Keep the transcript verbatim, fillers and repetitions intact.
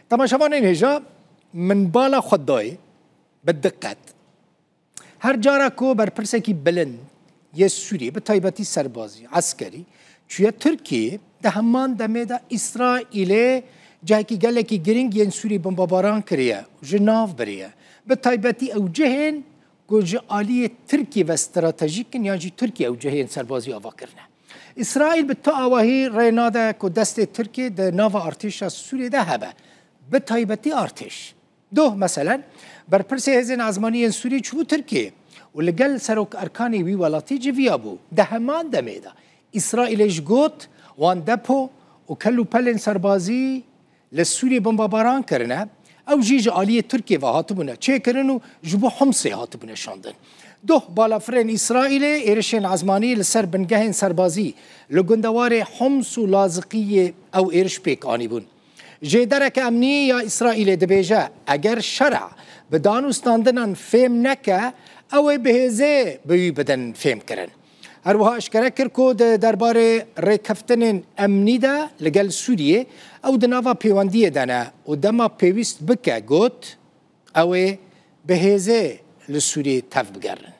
Temaşevanên hêja, min bala xwe dayê bi diqet. Her cara ku berpirsekî bilind yê Sûriyê, bi taybetî serbazî, eskerî, çûye Tirkiyeyê, di heman demê de Îsraîlê cihekî gelekî girîng yên Sûriyê bombebaran kiriye, ji nav biriye. Bi taybetî ew cihên ku ji aliyê Tirkiyê ve stratejîk in yan jî Tirkiye ew cihên serbazî ava kirine. Îsraîl bi tu awahî rê nade ku destê Tirkiyê di nava artêşa Sûriyê de hebe. Bi taybetî artêş. Doh, meselen, berpirsê Hêzên Ezmanî yên Sûrî çûbû Tirkiyê û li gel Serok Erkanê wî welatî civiya bû. Di heman demê de Îsraîlê ji got, wan depo û kel û pelên serbazî li Sûriyê bombebaran kirine. Ew jî ji aliyê Tirkiyê ve hatibûne çêkirin û ji bo Homsê hatibûne şandin. Doh, balafirên Îsraîlê êrişên ezmanî li ser bingehên serbazî li gundewarê Homs û Laziqiyê ew êriş pêk anîbûn. Jêdereke emnî ya Îsraîlê dibêje, eger şera bi dan û standinan fêm neke, ew ê bi hêzê bi wî bidin fêmkirin. Her wiha eşkere kir ku di derbarê rêkeftinên emnî de li gel Sûriyê ew di nava pêwendiyê de ne û dema pêwîst bike, got, ew ê bi hêzê li Sûriyê tev bigerin.